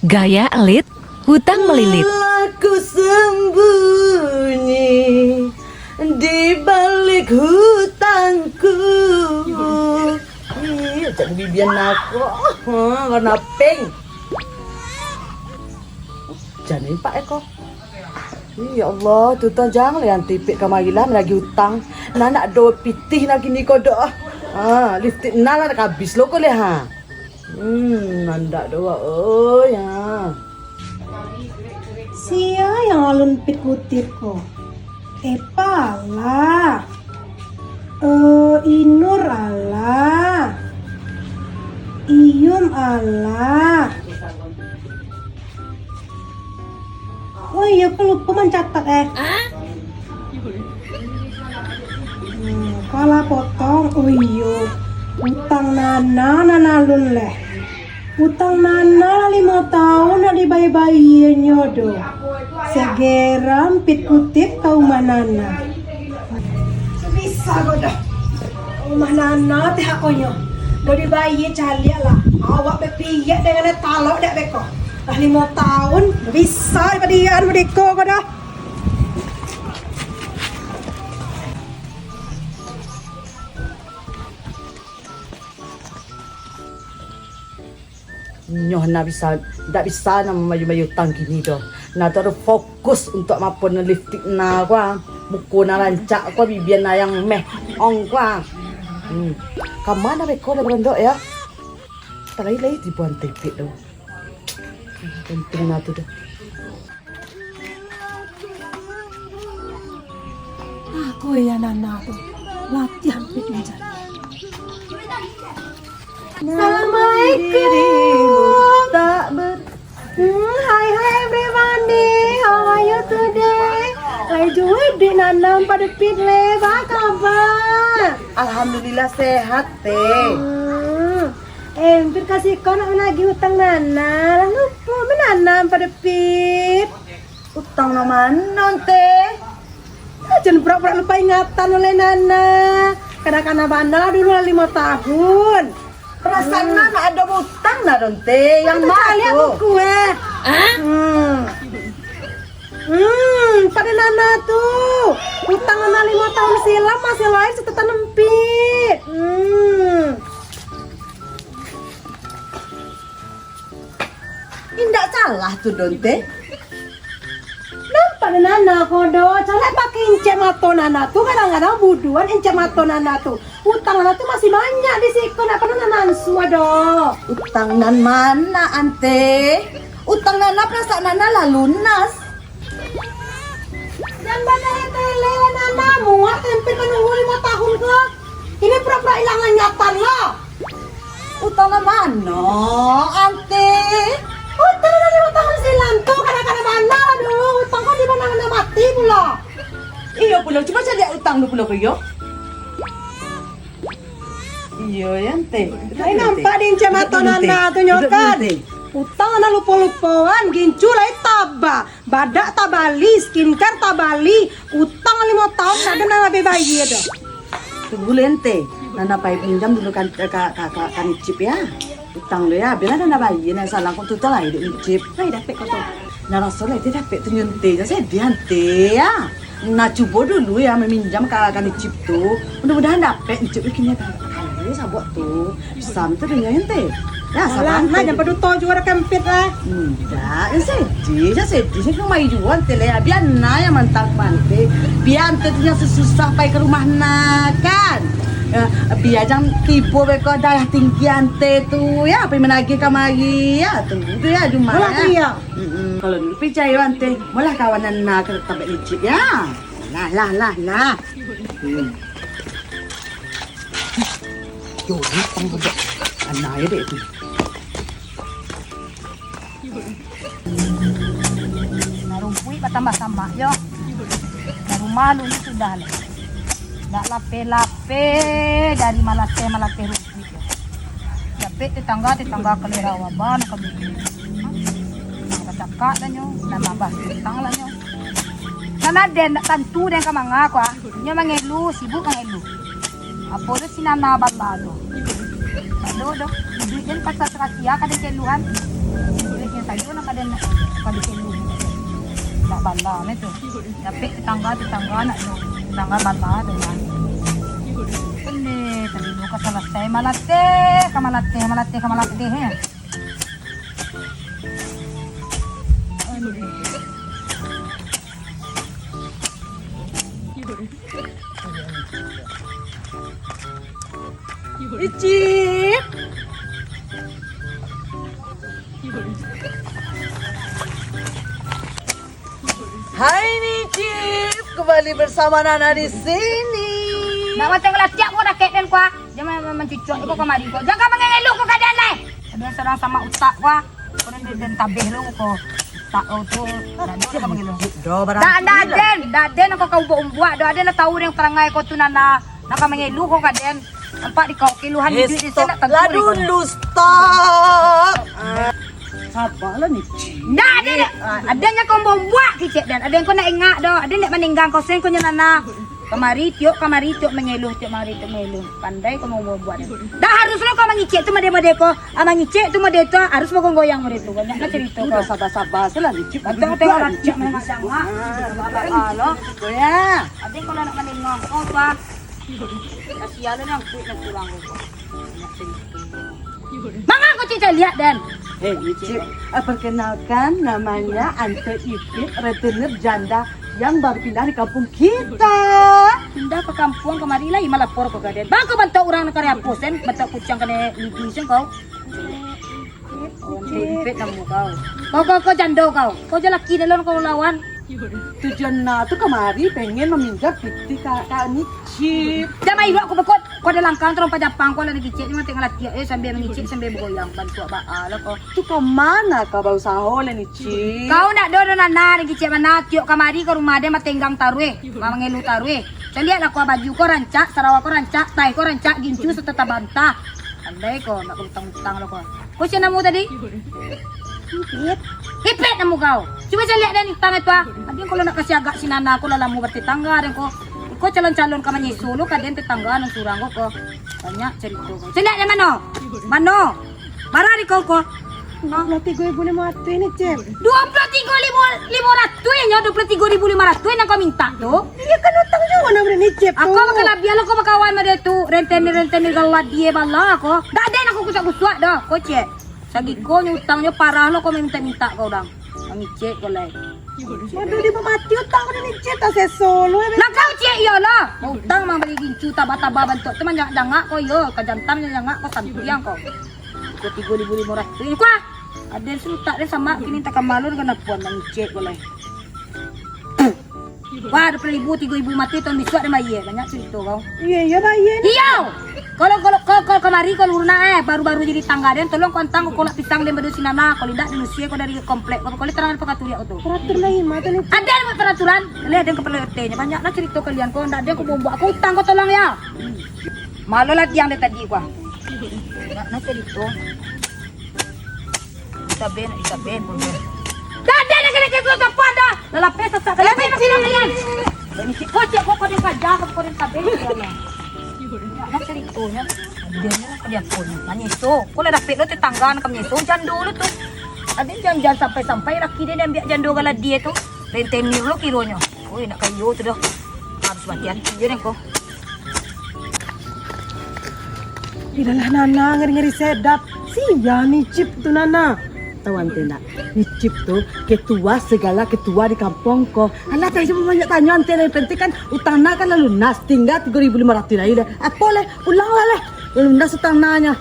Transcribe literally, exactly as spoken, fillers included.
Gaya elit, hutang melilit. Lah ku sembunyi di balik hutangku. Ih, jadi bibian aku. Ha, warna pink. Jadi empat ekor. Ih, ya Allah, tu tang jang leh antipik kamari lah, lagi utang. Nah, nak do pitih nak kini ko doh. Ha, lipstik nah lah habis lo ko leh, ha. Hmm, nandak doh, oi, ha. Sia yang alun pit kutip ko? Epa alah. Eh, Inur alah. Iyum alah. Oh iyo, ko lupo mancatat, eh. Hmm, ko alah potong. Oh iyo, utang Nana nan alun leh. Utang Nana lah limo taun ndak dibayia-bayianyo doh. Segera ampit kutip ka umah Nana. Bisa ko doh. Umah Nana teh hakonyo. Ndak dibayia caliak lah. Awak bapiak dengan talok dak beko. Lah limo taun, bisa dipadiaan madeko ko doh. Nyoh ndak bisa, ndak bisa nyo mambayia-bayia utang kini doh. Nah, tu harus fokus untuak mapoan lipstik nah, kua. Muko nah rancak, kua, bibia nah yang meh ong, kua. Hmm. Kama nah beko lah barondok, yo. Talai-lai tibo antipik tu. Penting nah tu doh. Aku ya Nana tu, latihan pik mencari. Assalamualaikum. Tak ber- Hmm, hai, hai, everybody. How are you today? Lai juo dek Nana pada pit leh. Apa kabar? Alhamdulillah, sehat, Teh. Hmm. Eh, Pit kasih kau nak menagih utang Nana. Lah lupo, men Nana pada Pit. Utang nan mano, Teh? Ah, jan pura-pura lupa ingatan oleh Nana. Kadang-kadang bana dulu lah limo tahun. Perasaan Nana ado utang nah, Don, Teh. Yang ma tu? Caliak buku, eh. Hmm. Hmm, pada Nana tu. Utang Nana limo tahun silam masih lain catatan Pit. Hmm. Indak salah tu, Don, Teh. Nampak dek Nana ko doh, caliak pakai incek mato Nana tu, kadang-kadang buduan incek mato Nana tu. Utang Nana tu masih banyak di siko, ndak pernah Nana ansua doh. Utang nan mana, Ante? Utang Nana, perasaan Nana lah lunas. Jan batele-tele lah Nana, muak tempe manunggu limo tahun ko. Ini pura-pura ilang ingatan lah. Utang nan mano, Ante? Utang nan limo tahun silam tu, kadang-kadang bana lah dulu. Utang ko di mana-mana mati pulo. Iyo pulo, cubo caliak utang tu pulo ko iyo. Iyo, yo, Ante. Ai, nampak di incek mato Nana tu nyo kan. Utang Nana lupo-lupoan, gincu lai taba. Badak tabali, skincare tabali, utang limo tahun kada nan abih bayia doh. Tunggu dulu, Ante. Nana pai pinjam dulu kan, ka, ka, ka, ka Nicip, yo. Utang tu, yo. Bialah Nana bayia, nan salang kok tu, tu lah iduik Nicip. Lai dapek kok tu. Nah, raso lai dapek tu nyo, Ante. Jan sadiah, Ante, yo. Nah, cubo dulu, yo, maminjam ka, ka Nicip tu. Mudah-mudahan dapek Nicip tu kini. Ayo, sabuak tu. Sam tu dengan ente. Yo, alah, sabantu. Nah, jan paduto juo dah kempit lah. Indak, jan sadiah, jan sadiah. Jan rumah juo ente lah. Bia nah nan mantang ante. Bia ente tu nan susah pai ka rumah nah, kan. Yo, bia jan tibo beko darah tinggi ante tu. Yo, pai managih kamari. Yo, tunggu tu yo, di rumah yo. Alah, iyo. Mm-mm. Kalau dulu picayo ante, malah kawanan nah ka tabek Nicip yo. Lah, lah, lah, lah. Hmm. Yo, utang ko dek. Anak yo dek tu. Nah, rumpuik batambah samak yo. Nah, rumah alun tu sudah lah. Dak lapeh-lapeh dari malateh-malateh rumpuik yo. Dapek tetangga, tetangga kalera waban ka bumi. Nah, bacakak lah nyo, nan nambah utang lah nyo. Nan aden dak tantu den ka manga ko ah. Nyo mangelu, sibuk mangelu. Apo tu si Nana bala tu? Ado doh. Iduik den pasal serasia ka den keluhan. Iduiknyo sajo nan Lah, ni tu. Dapek tetangga, tetangga nak tu. Tetangga bala tu lah. Pandai, tadi tu ka salasai malatih, ka malatih, malatih, ka malatih, ya. Icip. Hai Nicip, kembali bersama Nana di sini. Nak matang latiak ko dakek den kuah. Jangan man-, mancucuk ko kamari ko. Jangan mangeluh ko kadean lai. Ada sadang samak utak kuah. Ko den, den tabeh lu ko. Utak kau tu. Dak ado lah mangeluh. Dak, dak den, dak den ko kau umbuak-umbuak. Dak den lah tahu den perangai ko tu Nana. Nak ka mangeluh ko kadean. Nampak di kau keluhan di duit ni, stop lah dulu, stop. Ah, sabarlah Nicip. Ndak, ado, ado nyo kau buak kicek den. Ado nyo kau nak ingak doh. Ado ndak maninggang kau sen kau nyo Nana. Kamari tiok, kamari tiok mangeluh, tiok kamari tiok mangeluh. Pandai kau mau buak den. Dah harus lo kau mangicek tu mode-mode ko. Ah, mangicek tu mode tu harus bagoyang-goyang mode tu. Banyak lah cerita kau. Udah sabar-sabar salah Nicip. Bantu tengok lah Nicip memang sangat. Ah, lo. Goyang. Ado kau nak maninggang kau apa? Kasian lah, nangkuik nan surang ko. Manga ko cek caliak, den. Eh, Nicip, eh, perkenalkan, namanya Ante Ipit, rentenir janda yang baru pindah di kampung kita. Pindah ka kampuang kamari lai malapor ko ka den. Bako bantuak urang nan kari apus, den, bantuak kuciang kanai lidi sen kau. Ipit namu kau. Kau, kau, kau jando kau. Kau jalaki dalam kau lawan. Tujuan nah tu kamari pengen maminjam pitih ka, ka Nicip. Jangan iluak kau bekot. Kau ado langkang tu rompa Japang kau lah Nicip ni mantek ngalatiak eh sambil mangicik sambil bagoyang bantuak baa lah kau. Tu ka mana kau bausaho lah Nicip? Kau nak do do Nana Nicip mana tiok kamari ka rumah dia matenggang taruih, mangeluh taruih. Caliak lah kau baju kau rancak, sarawa kau rancak, tai kau rancak, gincu serta tabantah. Andai kau nak utang-utang lah kau. Ko sia namo tadi? Ipit. Ipit namo kau. Cubo caliak den utang itu ah. Ado kalau nak kasi agak si Nana ko lah lamo batetangga den ko. Ko calon-calon ka manyeso lo ka den tetangga nan surang ko ko. Banyak carito kau. Caliak den mano? Mano? Bara di kau ko? Duo puluah tigo ribu limo ratuih ni, Cip. Duo puluah tigo ribu limo ratuih nyo, duo puluah tigo ribu limo ratuih nan kau mintak tu. Iyo kan utang juo nan ni, Cip. Aku bakalabiah lo kau bakawan mode tu. Rentenir-rentenir galadie bala ko. Dak den aku kusuak-kusuak doh, ko cek. Sagiko nyo utangnyo parah lo, kau mintak-mintak kau dang. Mangicek kau lai. Waduh, di mati utang kau ni, Cip, tak seso lo. Lah kau cek iyo lah. Utang mang bali gincu taba-taba bantuak tu manjangak-jangak kau iyo, ka jantan manjangak kau santiang kau. Kau tigo ribu limo ratuih ni kuah. Aden surutak den sama kini tak kamalu dengan puan mangicek kau lai. Wah, duo puluah ribu, tigo ribu mati tahun bisuak den bayie. Banyak carito kau. Iyo, iyo, bayie ni. Iyo. Kalau, kalau, kalau, kalau kamari kalau lunak eh, baru-baru jadi tangga den, tolong kau antang kau kolak pisang den bado si Nana, kalau indak den usie kau dari komplek kau, kalau terang apa kau tuliak kau tu. Peraturan dari mana tu ni? Ado buat peraturan. Leh den kepala R T nyo, banyak lah carito kalian kau, ndak den kau bombok, kau utang kau tolong ya. Malu lah tiang dari tadi kau. Nak, nak carito. Itaben, itaben, pun. Dah, dah, dah, dah, dah, dah, dah, dah. Dah lapeh, sasak. Dah lapeh, sasak, kalian. Ini si kocek, kok kau dia kaja, kok kau dia taben, ya Allah. Nah, caritonyo. Dia ni lah dia pun. Manyeso. Kau lah dapek lo tetangga nak manyeso, jando lo tu. Ado jangan, jangan sampai-sampai laki dia ambiak jando galah dia tu. Rentenir lo kironyo. Oi, nak kayo tu dah. Harus hati-hati je deh kau. Idalah Nana, ngeri-ngeri sedap. Sia Nicip tu Nana. Tahu ante ndak? Nicip tu ketua segala ketua di kampung ko. Alah, tak usah banyak tanyo ante, yang penting kan utang Nana kan lah lunas. Tingga tigo ribu limo ratuih lai deh. Apo leh? Pulanglah leh. Lah lunas utang Nana nyo.